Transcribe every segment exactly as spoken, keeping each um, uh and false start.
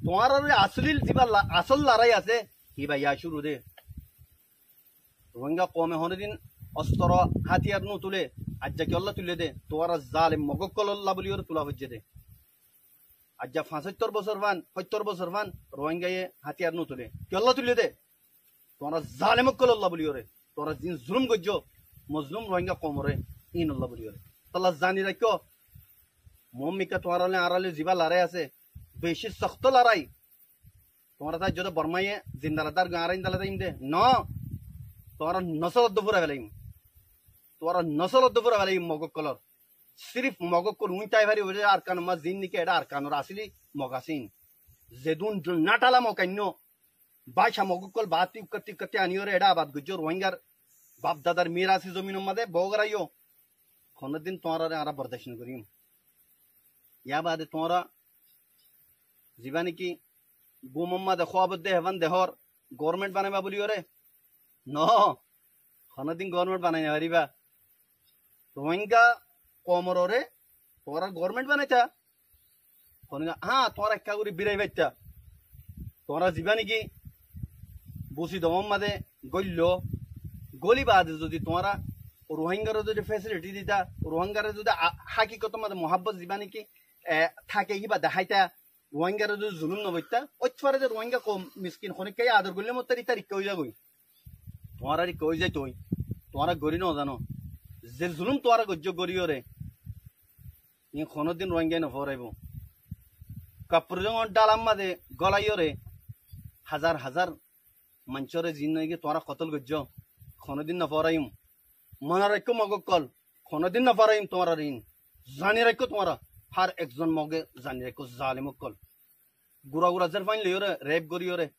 Tuáñrar asól zibá la-, asól larái asé, ibá yá cúru de. Ruáinga koume honódin ostoro, hátiyar no tulé, aijja kiyólla tuillé dé, tuáñra zalem Mog ókkolólla bóliyoré tulá foijjé dé. Aijja fañsóttor bosór fán, sóttor bosór fán, Ruáingaye hátiyar no tulé. Kiyólla tuillé dé? Tuáñra zalem ókkolólla bóliyoré. Tuáñra zin zulúm goijjó, mozlúm Ruáinga koumoré, íinolla bóliyoré. Tolla zani raikkó, moómikká tuáñralloi añáralloi zibá larái asé, bicí sokto larái. Tuáñra táijjo dé Bormáye zindala dár goi añára índala táim dé. No. Tuáñra nosól oddúa fúrai felaiyum. Tuáñra nosól oddúa fúrai felaiyum Mog ókkolór. Sírif Mog ókkol uñí tái faribó dé Arkanor mazé zin niki eçé Arkanor asóli Mog asé ín. Zedún natala Mog ainnó. Báca Mog ókkol baátti ukkátti ukkátti aníyoré eçé abad goijjó Ruáingar bafdadar mirasi zominor mazé bóu goráiyo. Honódin tuáñraré añára bordac no goríyum. Yá baade tuáñra zibá niki gúmor mazé kúabot dé efán dehór goórment banaibá bóliyoré. No, honódin goórment banai no faribá. Ruáinga koumoré tuáñra goórment banaitá. Honódin, há, tuáñra ekká gorí birai faittá. Tuáñra zibá niki busi domor mazé góillo, góli baade zodi tuáñra Ruáingaré zodi fesiliti dita, Ruáingaré zodi a-, hákikotor mazé muhábbot zibá niki, e, táke híba deháita, Ruáingaré zodi zulúm no goittá, óit fare dé Ruáinga koum miskin honikká ador goillé mottor ítar ikká ói zagói. Tuáñrar ikká ói zaitói. Tuáñra gorí no zano. Ze zulúm tuáñra goijjó goríyoré, ín honódin Ruáingaye no fóoraibó. Kappur zongor dhálar mazé gólaiyóre hazar hazar maincóre zin niki tuáñra kotól goijjó, honódin no fóoraiyum. Mone raikkó Mog ókkol, honódin no fóoraiyum tuáñraré ín. Zani raikkó tuáñra, hár ekzon Moge zani raikkó zalem ókkol. Gura gura zérfain loiyóre, rep goríyoré.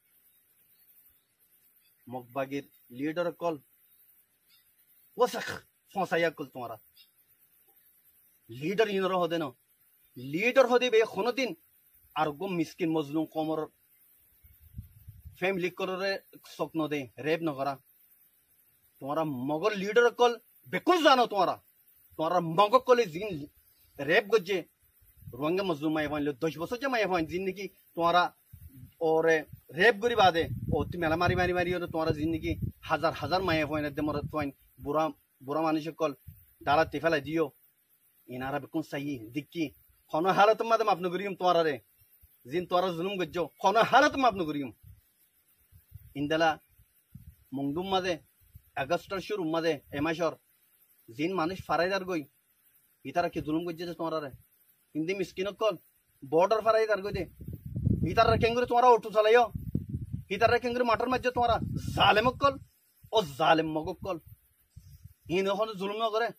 Mog bagir lidar ókkol. Wosek, fosaiya ókkol tuáñra. Lidar ínoré hodé no. Lidar hodé íba honódin ar uggúa miskin mozlum koumor femili ókkolóre sók no de, rep no gorá. Tuáñra Mogor lidar ókkol bekkún zano tuáñra. Tuáñra Mog ókkolé zin rep goijjé, Ruáinga mozlum maiyafuain loi, doc bosóijja maiyafuain, zin niki tuáñra óre rep gorí baade, ótti mela mari mari mari óre tuáñra zin niki hazar hazar maiyafuain edde morotfuain, bura, bura manúic ókkol dhálat félai diyó. Ín añára bekkún saiyí, deikkí. Honó hálotor mazé maf no goríyum tuáñraré. Zin tuáñra zulúm goijjó, honó hálotor maf no goríyum. Índila Mongdur mazé, Agostor cúrur mazé, e mácor, zin manúic farai zargói, ítara ki zulúm goijjé dé tuáñraré? Ín de miskin ókkol, bodhar farai zargói dé, ítararé keéngorí tuáñra oṭu solaiyó? Ítararé keéngorí moṭor maijjó tuáñra? Zalem ókkol, ó zalem Mog ókkol. Ín ehón zulúm no goré.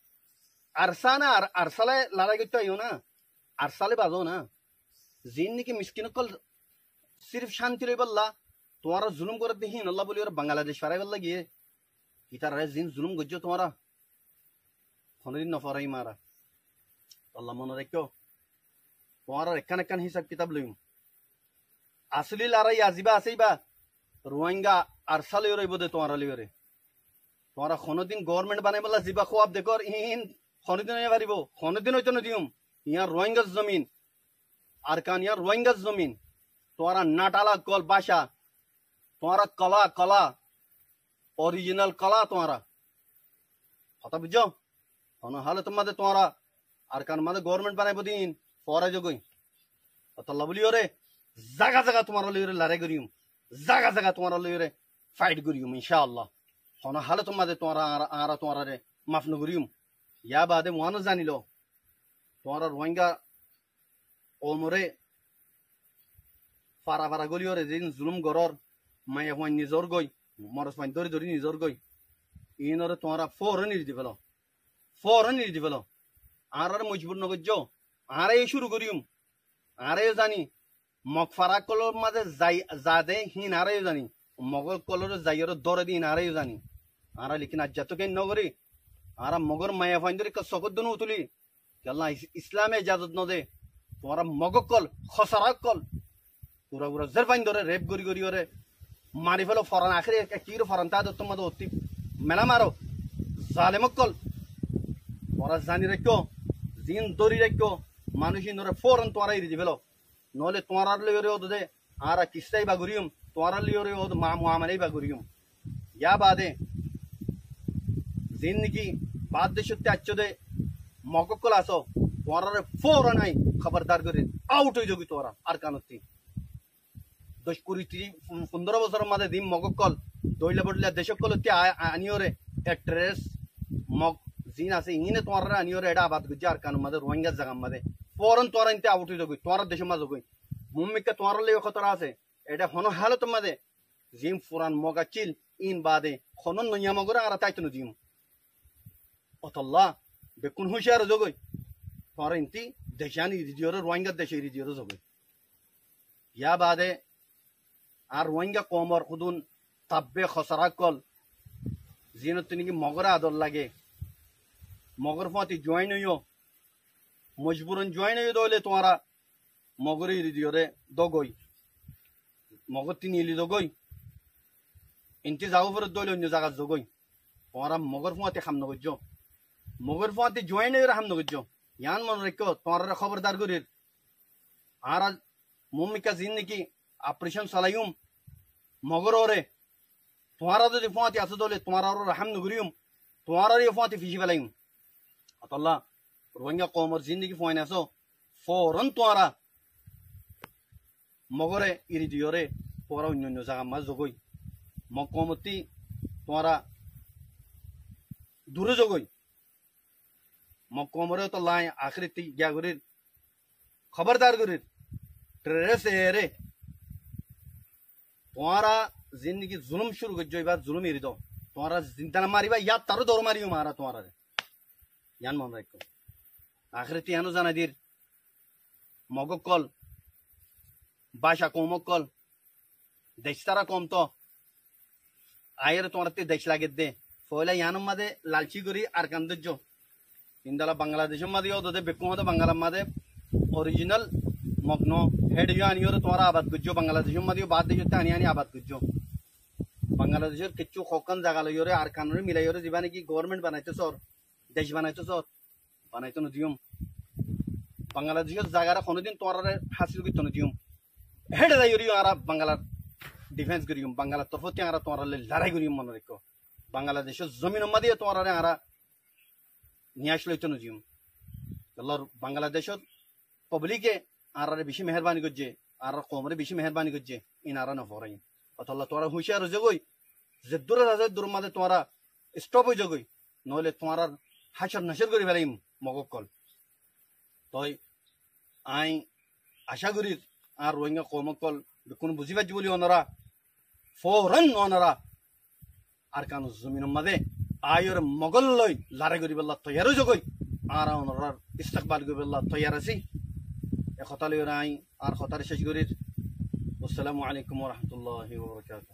Arsa na, Ar-, Arsale larái goittó aiyó na. Arsale bazó na. Zin niki miskin ókkol sirif cánti loibálla, tuáñra zulúm gorédde híinolla bóli óre Bangladec faraibálla giyé, ítararé zin zulúm goijjó tuáñra, honódin no foraiyum añára. Tolla mone raikkó, tuáñrar ekkán ekkán hísab kitab loiyum. Asóli larái zibá asé íba, Ruáinga Arsa loiyóre óibo dé tuáñra loiyóre. Tuáñra honódin goórment banaibálla zibá kúab dekór, ín honódin ói no faribó, honódin óito no diyum. Yián Ruáingar zomin, Arkan yián Ruáingar zomin. Tuáñra nathala ókkol báca, tuáñra kola, kola, orijinal kola tuáñra. Hotá buijjó? Honó hálotor mazé tuáñra Arkanor mazé goórment banaibó dé ín forai zogói. Ótolla bóli óre zaga zaga tuáñra loiyóre larái goríyum, zaga zaga tuáñra loiyóre fait goríyum, incá Allah. Honó hálotor mazé tuáñra añára, añára tuáñraré maf no goríyum. Yá baade uáno zani lo, tuáñra Ruáinga koumoré fara fara góli óre zin zulúm gorór, maiyafuain nizorgói, morotfuain dóri dóri nizorgói, ínoré tuáñra fóoran eri di félo. Fóoran eri di félo. Añáráre mojbur no goijjó. Añára yó cúru goríyum. Añára yó zani. Mog fara ókkolor mazé zai, zade híin añára yó zani. Mog ókkolóre zaiyóre dóre de híin añára yó zani. Añára lekin aijjattú keén no gorí. Añára Mogor maiyafuaindóre ekká sokót dóno utuli. Kiyólla Is-, Islame ejazot no de. Tuáñra Mog ókkol, hosara ókkol. Gura gura zérfaindóre rep gorí gorí óre mari félo, foran akéri ek, ekkí gorí foran táa dóttor mazé ótti mela maro. Zalem ókkol. Tuáñra zani raikkó, zin dóri raikkó, manúic ínoré fóoran tuáñra eri di félo. Noóile tuáñrar loiyóre ódode Añára kissá íba goríyum, tuáñrár lói óre ód ma-, muamala íba goríyum. Yá baade ziín niki baár decótti aiccó dé Mog ókkol asó, tuáñráre fóoran aññí hóbordar gorír, aut ói zogói tuáñra Arkanottí. Doc, kuri, tiríc, fun-, fundóro bosóror mazé ziín Mog ókkol dóilla bodóilla dec ókkolótti a-, a-, aníyoré e terrorist Mog ziín asé, iíne tuáñráre aníyoré eçé abad goijjé Arkanor mazé, Ruáingar zagar mazé. Fóoran tuáñra iínte aut ói zogói, tuáñrár decór mazé zogói. Muúmikka tuáñrár lói hótara asé, eçé honó hálotor mazé ziín furan Mog accíl, iín baade honó noiya Mogoré añára táito nodiyúm. Ótolla bekkún húciyar ói zogói. Tuáñra iínte dec yían eri diyoré, Ruáingar dec eri diyoré zogói. Yá baade añár Ruáinga koumor hudún tabbe hosará ókkol, ziínottú niki Mogoré ador lage, Mogor fúañti juáin óiyo, mojburan juáin óiyo dóile tuáñra Mogoré eri diyoré dógoi, Mogottí nili dógoi, iínte zagói foredde óile oinno zagat zogói. Tuáñra Mogor fúañti ham nogoijjó, Mogor fúañti juáin óiyore ham nogoijjó. Yían mone raikkó, tuáñráre hóbordar gorír. Añára muúmikka ziín niki operecon solaiyúm Mogor uore, tuáñra zodi fúañti asó dóile tuáñrár uore rahám nogoríyum, tuáñráre yó fúañti ficí felaiyúm. Ótolla Ruáinga koumor ziín niki fuain asó, fóoran tuáñra Mogoré eri diyoré tuáñra oinno oinno zagar mazé zogói. Mog koumottí tuáñra duré zogói. Mog koumoré ótolla aññí ahérottí giya gorír, hóbordar gorír, terrorist eré. Tuáñra ziín niki zulúm cúru goijjó, íbar zulúm eri do. Tuáñra zindana maribá, yáttu aró dór mariyúm añára tuáñráre. Yían mone raikkó. Ahérottí yíano zanai dir, Mog ókkol, báca koum ókkol, dec sára koum toó, aiyóre tuáñrattí dec lagedde. Foóila yíanor mazé lalcí gorí Arkan dóijjo. Indilla Bangladecór mazé yó dode bekkún hoóde Bangalar mazé orijinal Mog noó, héçe yó aníyoré tuáñra abad goijjó. Bangladecór mazé yó baár decótti aní aní abad goijjó. Bangladecór kessú hokkán zaga loiyoré Arkanoré milaiyoré zibá niki gobornment banaitó soór, dec banaitó soór, banaitó nodiyúm. Bangladecór zagaré honódin tuáñráre hásil goittó nodiyúm. Héçe zaiyóre yó añára Bangalar difens goríyum, Bangalar torfótti añára tuáñrár lói larái goríyum, mone raikkó. Bangladecór zominor mazé yó tuáñráre añára niyác loitó nodiyúm. Ótolla Bangladecór pablike añáráre bicí meherbani goijjé, añárár koumoré bicí meherbani goijjé, iín añára nofoóraiyum. Ótolla tuáñra húciyar ói zogói, zeddúr asó eddúr mazé tuáñra stop ói zogói, noóile tuáñrár hácor nocór gorí felaiyum Mog ókkol. Toi aññí acá gorír añár Ruáinga koum ókkol bekkúne buzí faijjó bóli onorá fóoran onorá Arkanor zominor mazé aiyóre Mogor lói larái goríbolla toiyar ói zogói. Añára onorár istekbal goríbolla toiyar así. E hotá loiyoré aññí añár hotáre céc gorír. Assalamu alaikum wa rahmatullahi wa barakatuhu.